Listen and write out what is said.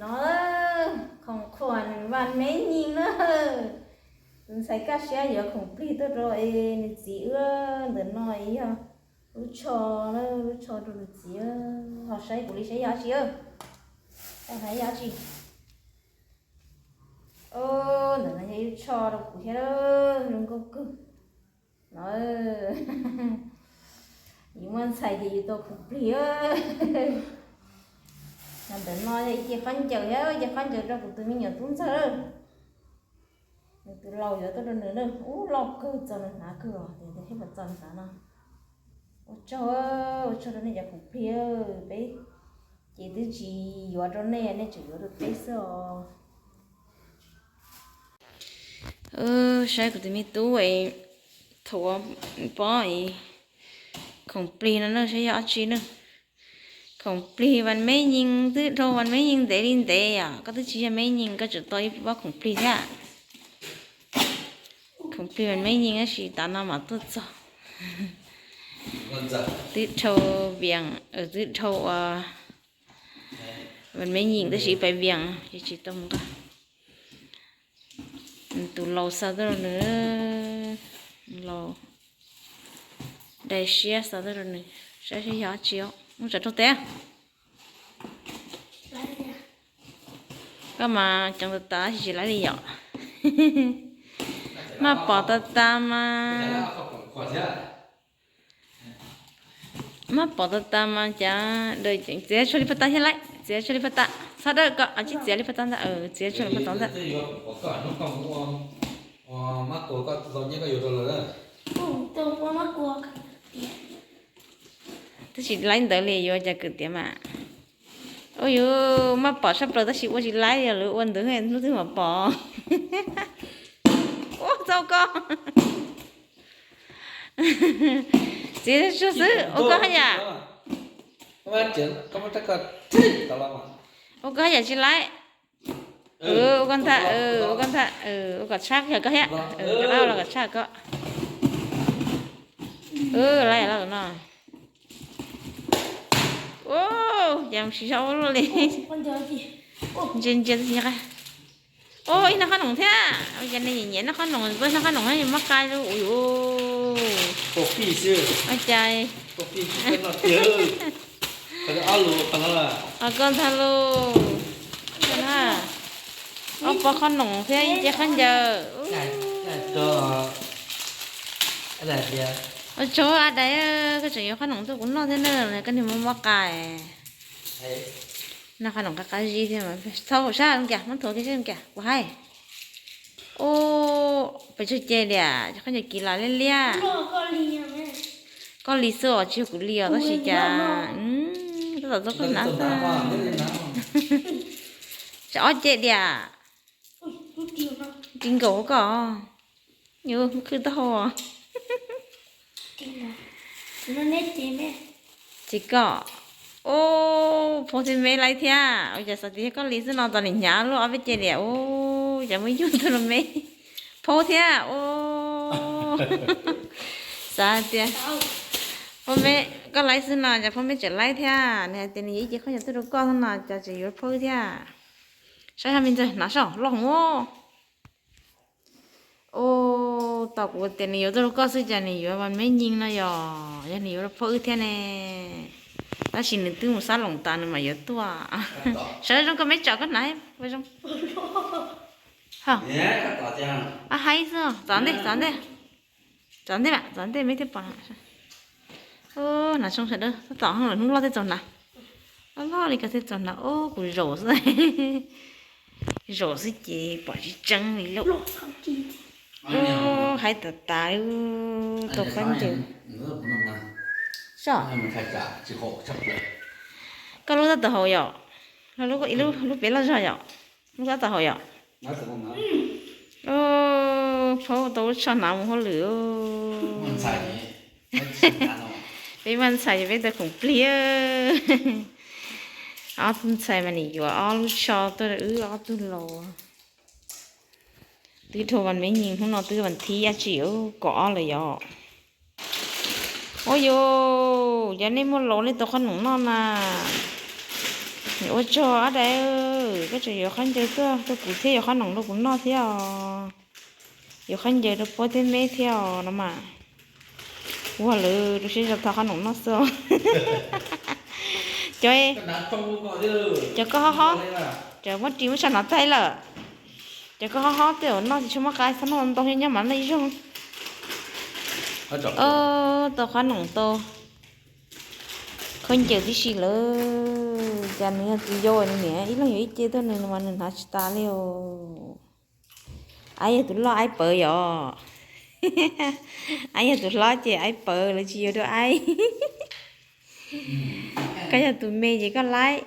No, khoom khuam Vam Mev Nyis na. Tus ntxhais kaj siab yuav khoom plig tuaj rau es nws txiv wb. Ntawm no yog lub tsho, lub tsho rau nws txiv. Ho saib kuv li saib yog dab tsi. Saib yog dab tsi. Ntawm no yog ib lub tsho rau kuv thiab, zoo nkauj kawg. No, yus muaj ntxhais ces yus tau khoom plig. Ntawm no yog ib ce khaub ncaws thiab, ib ce khaub ncaws rau kuv tus me nyuam tub ntxawg. Nws tus laus yuav tuaj rau nws na, ub loj kawg, txaus nws hnav kawg os, ces thiaj li txaus nws hnav no. Ua tsaug, ua tsaug rau nej cov khoom plig, peb ces twb tsis yuav rau nej, nej tseem yuav rau peb xwb os. Saib kuv tus me tub es, thaum pob es, khoom plig no na, saib yog dab tsi na. Khoom plig Vam Mev Nyis, twb dhau Vam Mev Nyis ntev li ntev os, koj twb tsis yog Mev Nyis koj tseem tau ib pob khoom plig thiab. Khoom plig Vam Mev Nyis tab sis tav no mam tuaj txog. Twb dhau Vias, twb dhau ua Vam Mev Nyis tab sis pais Vias ces tsis tau mus nqa. Tus laus xa tuaj rau nws, laus dai siab xa tuaj rau nws, saib saib yog dab tsi os. Mus tso rau teb. Koj mas ceev tas tas tsis laib li yom. Maj pom tas tas mas. Maj pom tas tas mas cas txiav tshuaj li paj tas thiab lauj, txiav tshuaj li paj tas, txhob dawb, koj tsis txiav li paj tas ntag, txiav tshuaj li paj tas ntag. Tab sis laib ntawd li yuav cas kwv tiav mas. Ua yus maj pom sab plaws tab sis ua tsis laib li, lawv ua ntawd hnub twg mam pom. Ua txaus koj. Txiav tshuaj xwb, ua koj haj yam. Ua koj haj yam tsis laib. Ua koj ntag, ua koj ntag, ua kom tshab yog koj thiab. Koj laib los kom tshab koj. Laib los no. Ces mus siv zog ua luaj li. Ntsia ntsia tab sis nqa. Ua ib noj qab noom thiab, ua cas nej nyiam noj qab noom, ua noj qab noom muab qa ua yus. Ua cas koj ntag lauj. Ob pob qab noom thiab ib ce khaub ncaws. Ua tsaug a dais, koj tseem yuav qab noom tuaj kuv noj thiab na, koj niag muab muab qa. Noj qab noom qab qab zib thiab, thau sab zoo cas muab thuav kiag sab zoo cas kuv hais. Ub, pes tsawg ce liam, qhov ncauj kis las liab liab. Koj li xwb os, tsis yog kuv li os, tab sis cas tab tom txog koj hnav xwb. Tsam ob ce diam. Ris nkaus koj, yus khwb taub hau. Ces koj, ub, phauj thiab me laib thiab, ua cas xav tias yog koj li xwb no, tos nim hnyav luaj ob peb ce diam, ub, cas muaj ib nyuag tuaj rau me. Phauj thiab, ub, xav tias, phauj me, koj laib xwb no cas phauj me tseem laib thiab, nws hais tias nws yuav ib ce khaub ncaws tuaj rau koj xwb no cas tseem yuav phauj thiab. Saib hab me ntxawg hnav saib loj heev. Ub, tos kuv tias nws yuav tuaj rau koj xwb cas nws yuav vas meb nyeeg no yog, yog nws yuav rau phauj wb thiab ne. Tab sis nws twb mus xab loos tas nws mam yuav tuaj. Sawv zoo koj meb tsom koj hnav zoo. Haib xwb, txov ntej, txov ntej. Txov ntej mas, txov ntej meb thiaj pom. Hnav zoo sawv daws, tab tom lwm hnub loj thiaj txaus hnav. Loj loj li ko thiaj txaus hnav, ub kuv zaum xwb. Zaum xwb ces pom tsis tseeb li lauj. Haib tas tas, tau khaub ncaws. Koj lub tab tom haus yom? Lub pem loj zog yom? Lub tab tom haus yom? Phauj tau lub tsho hnav mus hauj lwm. Peb maj ntxhais ces peb tau khoom plig. Ob tug ntxhais mas nim yuav ob lub tsho tuaj wb ob tug laus. Twb dhau vas meb nyeeg, hnub no twb vas thib dab tsi, kaum ob lawm yom. Ua yus, yog nej muaj laus nej tau qhob noom noj na. Ua tsaug ab dais, koj tseem yuav khaub ncaws tuaj rau kuv thiab yuav qhob noom rau kuv noj thiab os. Yuav khaub ncaws rau Puab thiab Meb thiab os no mas. Ua lawv rau siab zog thov qhob noom noj xwb. Cov, cov koj hob hob, cov muab ris muab tsho hnov tag lawm. Cov koj hob hob tej zaum noj tsis tshua muaj qab, txhob noj ntau, nyob mas noj ib zaug. Tau qhob noom tau khaub ncaws tib si lawm, cas nws yog txiv yau nws niam ib leeg yuav ib ce tuaj nws mas nws hnav tsis tas li os. Aib yog tus loj aib pawv yom. Aib yog tus hlob ces aib pawv, lawv tsis yuav rau aib. Koj yog tus me ces koj laib.